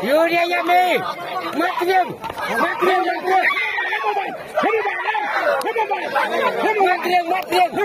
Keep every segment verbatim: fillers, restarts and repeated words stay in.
Yuria ya me. Matrim. Matrim, matrim. Matrim,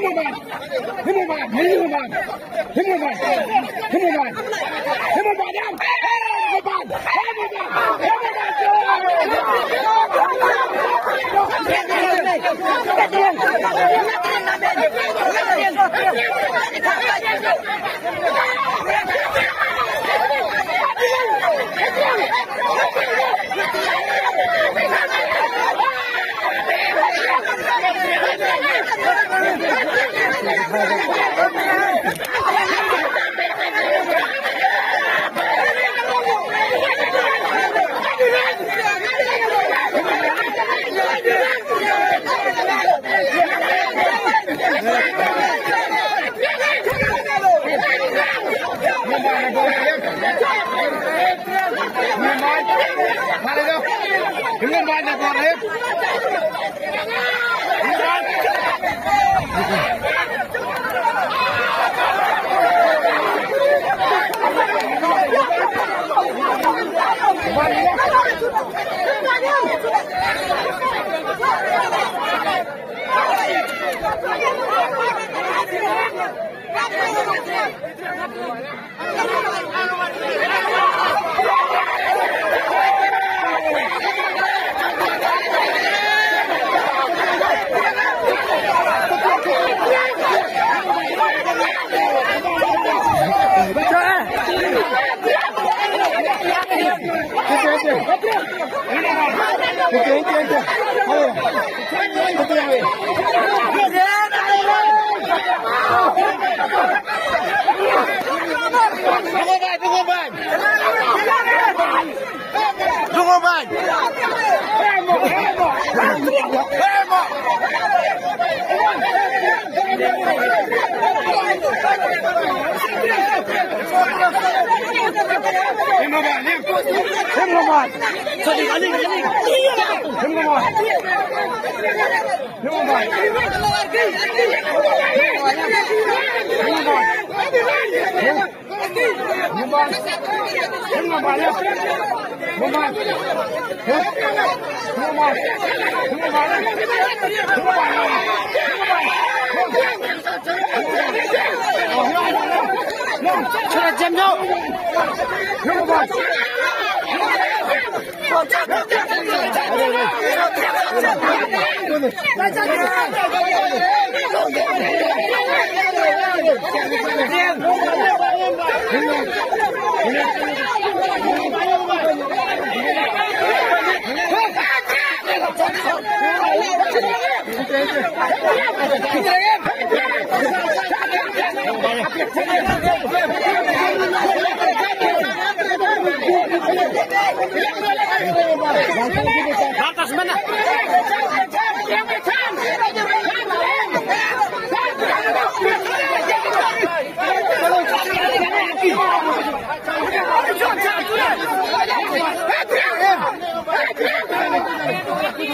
matrim.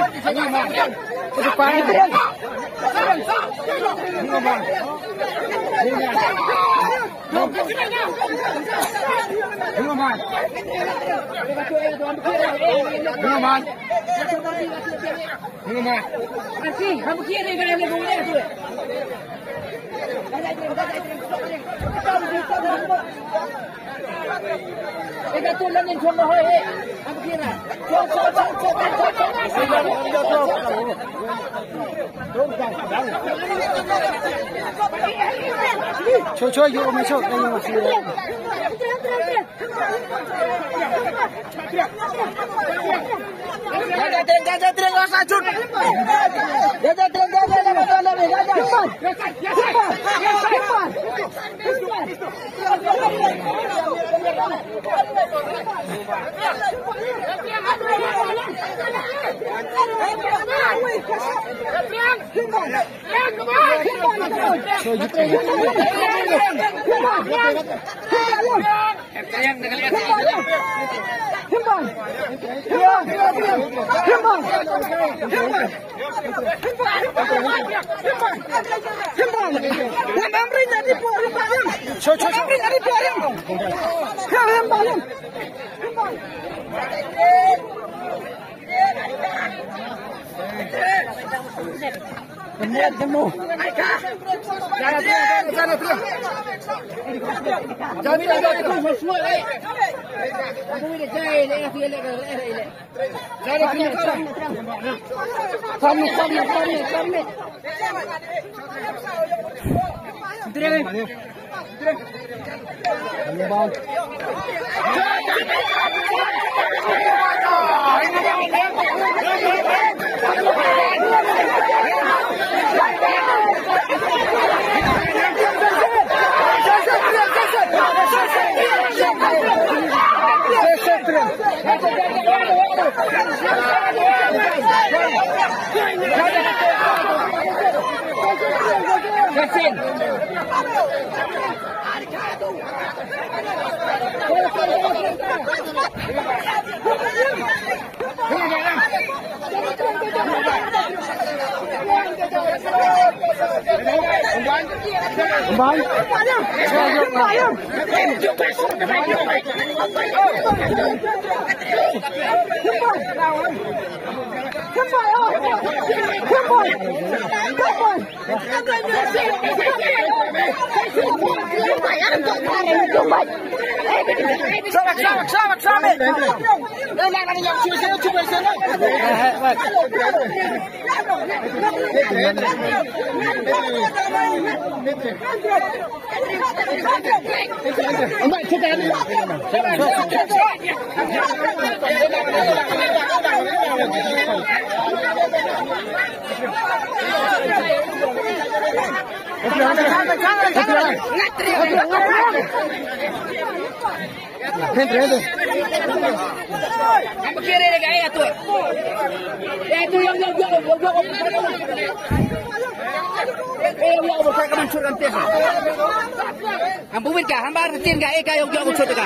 Cho cho yo me cho. Ang buwin ka, hambar tin ka, eh, ka yung yung sud ka.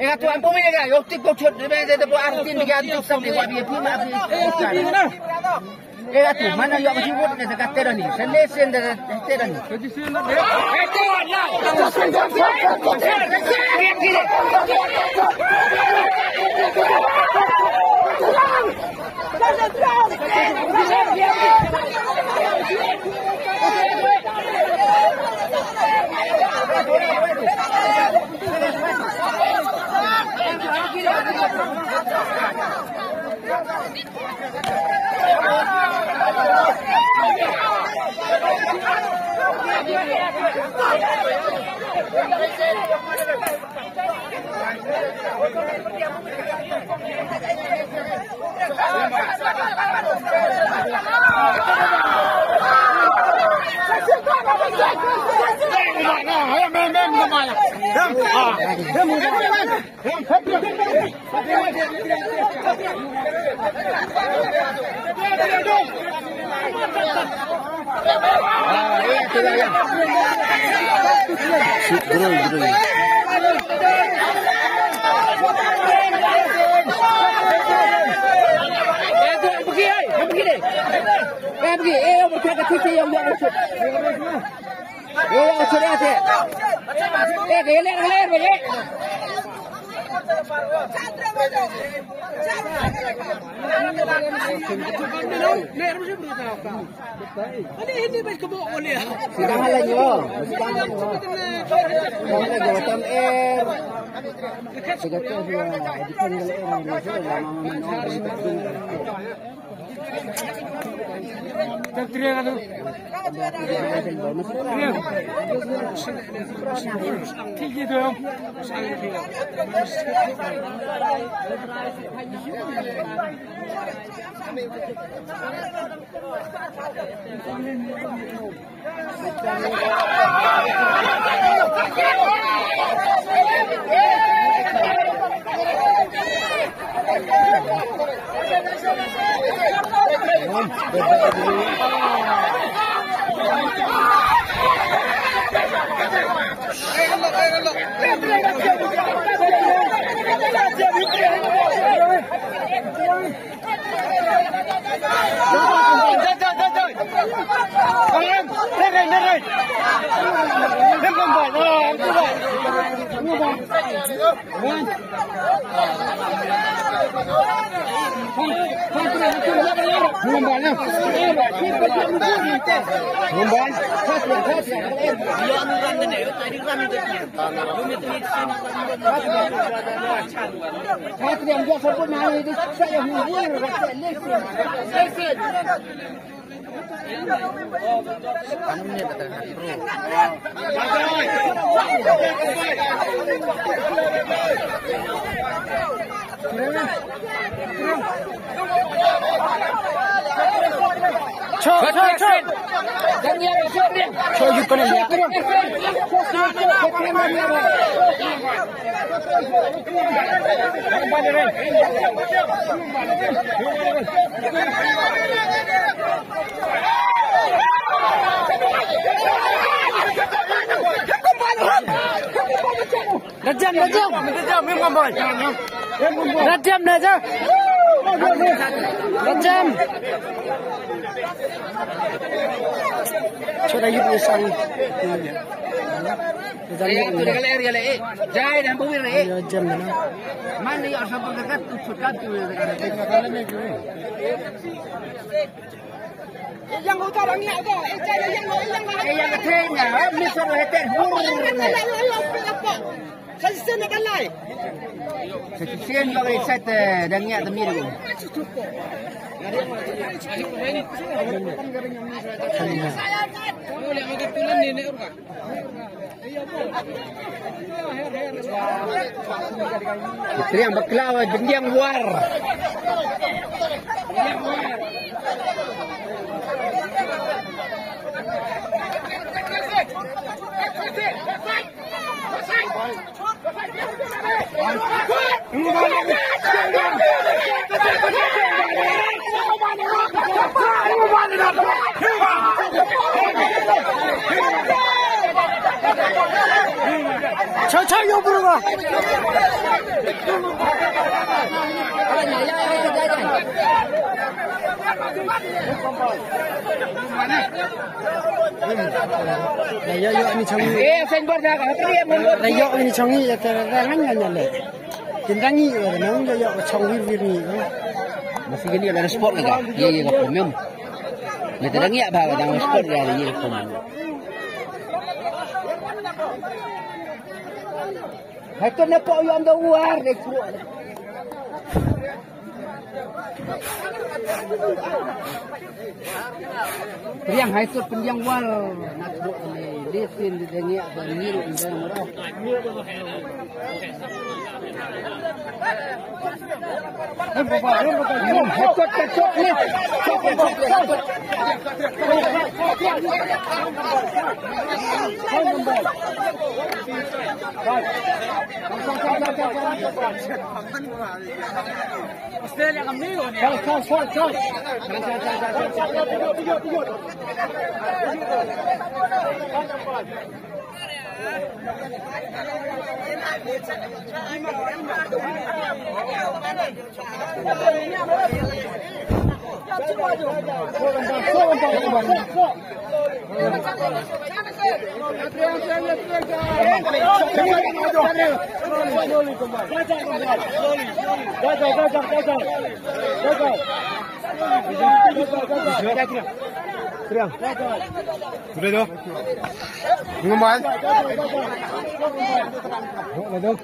Eh, tu ampun ni kan, yo tik ko chot, dia ada tu artin dia tu sampai buat dia pun artin. Eh, tu mana yo masih buat ni dekat terani, sendiri sendiri terani. Sida hala nyo, sida hala nyo. Sida hala nyo, tam er. Sida tu, sida, sida, sida, sida, sida, sida, sida, sida, Rajam, rajam. Rajam na ja. Rajam. Choda yip ni sang. Rajam. Jai dan bawir eh. Rajam na. Mana ya sampai dekat tu sudah tu. Yang utar ang iya ko. Eh, jai yang ko, yang ko. Eh, yang ketheng ya, eh, misal hetek. Kasi sen na balai. Kasi sen ba kali set, eh, dang ya temir ko. Triang bakla wa bendiang war. Cha cha yo bro ba. Yo yo ni chong. Eh, sen bor ja ka. Yo ni chong ni ya te rangan ya le. Kin dangi yo nang yo yo chong wir wir ni. Masih gini ada sport ka. Ye ye ka pom. Ni te dangi ya ba dang sport ya ye pom. Hai tu ne po yo ando war de kru. Riang hai tu pendiang wal na kru ni. Lisin di dangi ya ba ni ru dan murah. Sudah tu. Ngumbai. Ngumbai.